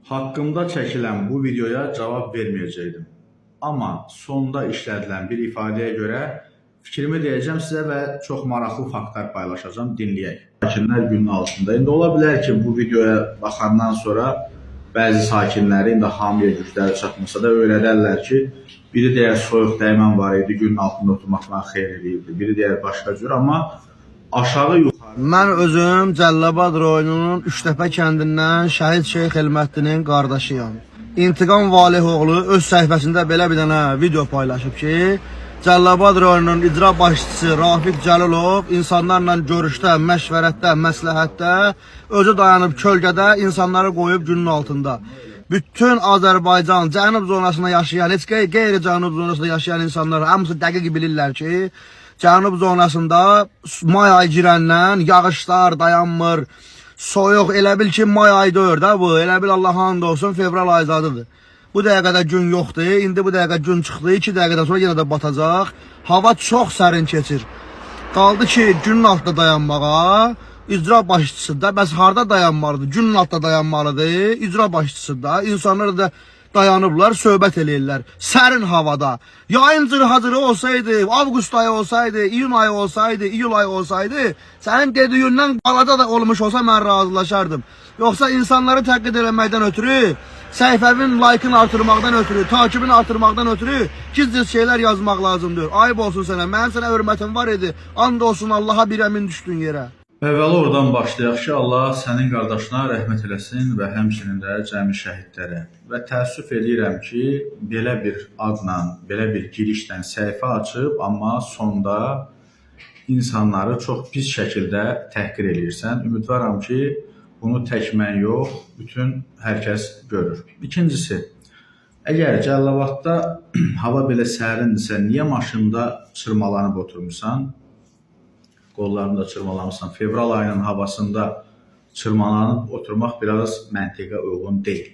Haqqımda çəkilən bu videoya cavab verməyəcəkdim. Amma sonda işlədilən bir ifadəyə görə fikrimi deyəcəm sizə və çox maraqlı faktlar paylaşacağam, dinləyək. Sakinlər günün altında. İndi ola bilər ki, bu videoya baxandan sonra bəzi sakinləri indi hamıya gücləri çatmasa da öyrədərlər ki, biri deyər soyuq dəymən var idi, günün altında oturmaqdan xeyir eləyirdi, biri deyər başqa cür, amma aşağı yuxarı Mən özüm Cəllabad rayonunun Üçtəpə kəndindən Şəhid Şeyx Elməddinin qardaşıyam. İntiqam Valihoğlu öz səhifəsində belə bir dənə video paylaşıb ki, Cəllabad rayonunun icra başçısı Rafiq Cəlilov insanlarla görüşdə, məşvərətdə, məsləhətdə özü dayanıb kölgədə, insanları qoyub günün altında. Bütün Azərbaycan cənub zonasında yaşayan, heç qeyri-cənub zonasında yaşayan insanlar hamısı dəqiq bilirlər ki, cənub zonasında may ayı girəndən yağışlar dayanmır. Soyuq elə bil ki, may ayı deyir də bu. Elə bil Allaha and olsun fevral ayı zadıdır. Bu dəqiqədə gün yoxdur. İndi bu dəqiqə gün çıxdı. 2 dəqiqədən sonra yenə də batacaq. Hava çox sərin keçir. Qaldı ki, günün altında dayanmağa. İcra başçısı da bəs harda dayanmalıdır? Günün altında dayanmalıdır. İcra başçısı da insanlar da dayanıblar, söhbət eləyirlər. Sərin havada. Yayın cırhacırı olsaydı, avqust ayı olsaydı, iyun ayı olsaydı, iyul ayı olsaydı, sənin dediyindən balaca da olmuş olsa mən razılaşardım. Yoxsa insanları tənqid eləməkdən ötürü, səhifəmin like'ını artırmaqdan ötürü, takibini artırmaqdan ötürü gizli şeylər yazmaq lazımdır. Ayıb olsun sənə. Mənim sənə hörmətim var idi. And olsun Allaha bir əmin düşdün yerə. Əvvəla oradan başlayaq ki, Allah sənin qardaşına rəhmət eləsin və həmçinin də cəmi şəhidlərə. Və təəssüf eləyirəm ki, belə bir adla, belə bir girişlə səhifə açıb, amma sonda insanları çox pis şəkildə təhqir eləyirsən. Ümidvaram ki, bunu tək mən yox, bütün hər kəs görür. İkincisi, əgər Cəllabadda hava belə sərindirsə, niyə maşında çırmalanıb oturmusan? Qollarını da çırmalamısan. Fevral ayının havasında çırmalanıb oturmaq biraz məntiqə uyğun deyil.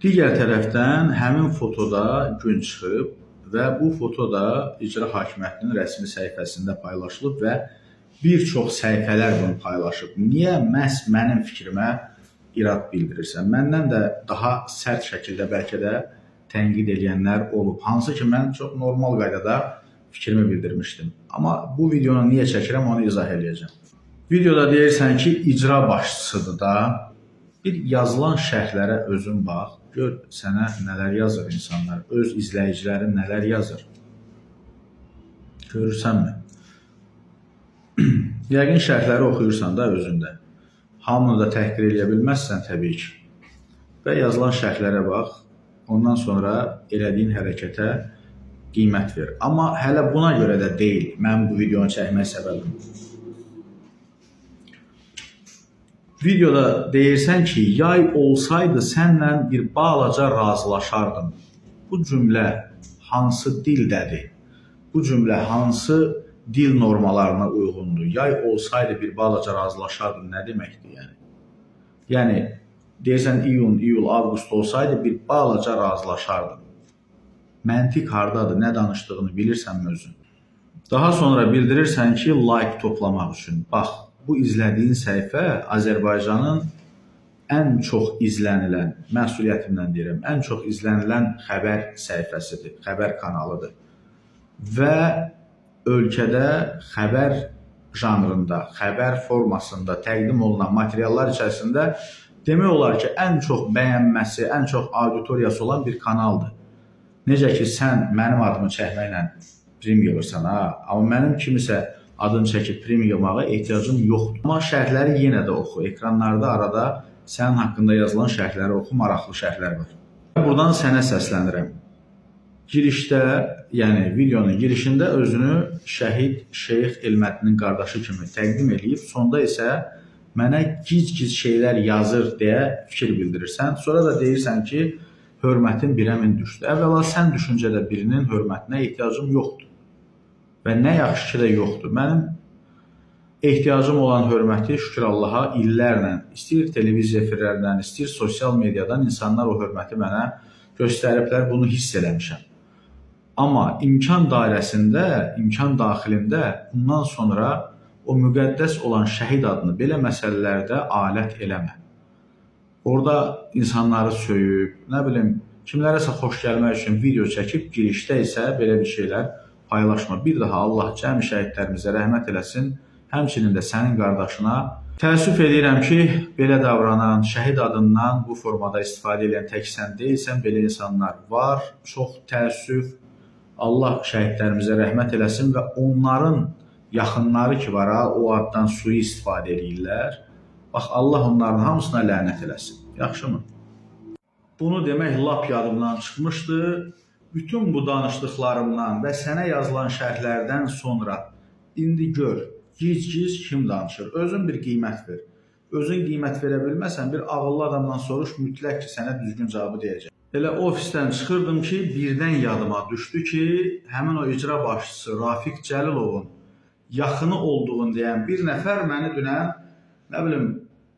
Digər tərəfdən həmin fotoda gün çıxıb və bu foto da icra hakimiyyətinin rəsmi səhifəsində paylaşılıb və bir çox səhifələr bunu paylaşıb. Niyə məhz mənim fikrimə irad bildirirsən? Məndən də daha sərt şəkildə bəlkə də tənqid eləyənlər olub. Hansı ki mən çox normal qaydada fikrimi bildirmişdim. Amma bu videonu niyə çəkirəm onu izah eləyəcəm. Videoda deyirsən ki, icra başçısıdır da. Bir yazılan şərhlərə özün bax, gör sənə nələr yazır insanlar, öz izləyicilərin nələr yazır. Görürsənmi? Yəqin şərhləri oxuyursan da özündə. Hamını da təhqir eləyə bilməzsən təbii ki. Və yazılan şərhlərə bax. Ondan sonra elədiyin hərəkətə qiymət ver. Amma hələ buna görə də deyil mənim bu videonu çəkmək səbəbim. Videoda deyirsən ki, yay olsaydı sənlə bir balaca razılaşardım. Bu cümlə hansı dildədir? Bu cümlə hansı dil normalarına uyğundur? Yay olsaydı bir balaca razılaşardım nə deməkdir yəni? Yəni deyirsən iyun, iyul, avqust olsaydı bir balaca razılaşardım. Məntiq hardadır? Nə danışdığını bilirsənmi özün? Daha sonra bildirirsən ki, like toplamaq üçün. Bax, bu izlədiyin səhifə Azərbaycanın ən çox izlənilən, məsuliyyətimlə deyirəm, ən çox izlənilən xəbər səhifəsidir, xəbər kanalıdır. Və ölkədə xəbər janrında, xəbər formasında təqdim olunan materiallar içərisində demək olar ki, ən çox bəyənməsi, ən çox auditoriyası olan bir kanaldır. Necə ki, sən mənim adımı çəkməklə prim yığırsan ha, amma mənim kimisə adını çəkib prim yığmağa ehtiyacım yoxdur. Amma şərhləri yenə də oxu. Ekranlarda arada sənin haqqında yazılan şərhləri oxu, maraqlı şərhlər var. Buradan sənə səslənirəm. Girişdə, yəni videonun girişində özünü şəhid Şeyx Elməddinin qardaşı kimi təqdim eləyib, sonda isə mənə gic-gic şeylər yazır deyə fikir bildirirsən. Sonra da deyirsən ki, hörmətin birə min düşdü. Əvvəla sən düşüncədə birinin hörmətinə ehtiyacım yoxdur. Və nə yaxşı ki də yoxdur. Mənim ehtiyacım olan hörməti şükür Allaha illərlə, istəyir televiziya efirlərindən, istəyir sosial mediadan insanlar o hörməti mənə göstəriblər, bunu hiss eləmişəm. Amma imkan dairəsində, imkan daxilində bundan sonra o müqəddəs olan şəhid adını belə məsələlərdə alət eləmə. Orada insanları söyüb, nə bilim, kimlərəsə xoş gəlmək üçün video çəkib girişdə isə belə bir şeylər paylaşma. Bir daha Allah cəmi şəhidlərimizə rəhmət eləsin. Həmçinin də sənin qardaşına təəssüf edirəm ki, belə davranan, şəhid adından bu formada istifadə edən tək sən deyilsən, belə insanlar var. Çox təəssüf. Allah şəhidlərimizə rəhmət eləsin və onların yaxınları ki var ha, o addan sui-istifadə eləyirlər. Bax Allah onların hamısına lənət eləsin. Yaxşımı? Bunu demək lap yadımdan çıxmışdı. Bütün bu danışdıqlarımdan və sənə yazılan şərhlərdən sonra indi gör, gic-gic kim danışır? Özün bir qiymət ver. Özün qiymət verə bilməsən bir ağıllı adamdan soruş, mütləq ki, sənə düzgün cavabı deyəcək. Elə ofisdən çıxırdım ki, birdən yadıma düşdü ki, həmin o icra başçısı Rafiq Cəlilovun yaxını olduğunu deyən bir nəfər məni dünən, nə bilim,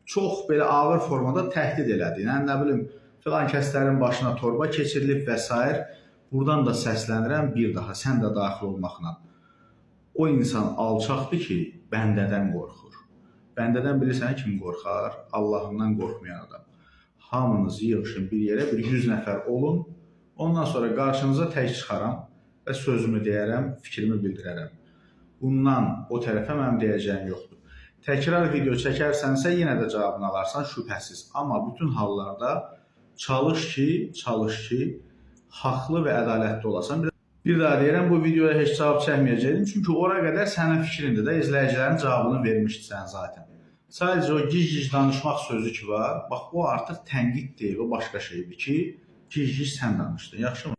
çox belə ağır formada təhdid elədi. Yəni nə bilim, filan kəslərin başına torba keçirilib və sair. Buradan da səslənirəm bir daha, sən də daxil olmaqla. O insan alçaqdır ki, bəndədən qorxur. Bəndədən bilirsən kim qorxar? Allahından qorxmayan adam. Hamınız yığışın bir yerə, bir 100 nəfər olun. Ondan sonra qarşınıza tək çıxaram və sözümü deyərəm, fikrimi bildirərəm. Bundan o tərəfə mənim deyəcəyim yoxdur. Təkrar video çəkərsənsə yenə də cavabını alarsan şübhəsiz. Amma bütün hallarda çalış ki, haqlı və ədalətli olasan. Bir daha deyirəm, bu videoya heç cavab çəkməyəcəkdim. Çünki ora qədər sənin fikrində də izləyicilərin cavabını vermişdi sən zaten. Sadəcə o gic-gic danışmaq sözü ki var, bax o artıq tənqid deyil, o başqa şeydir ki, gic-gic sən danışdın. Yaxşımı?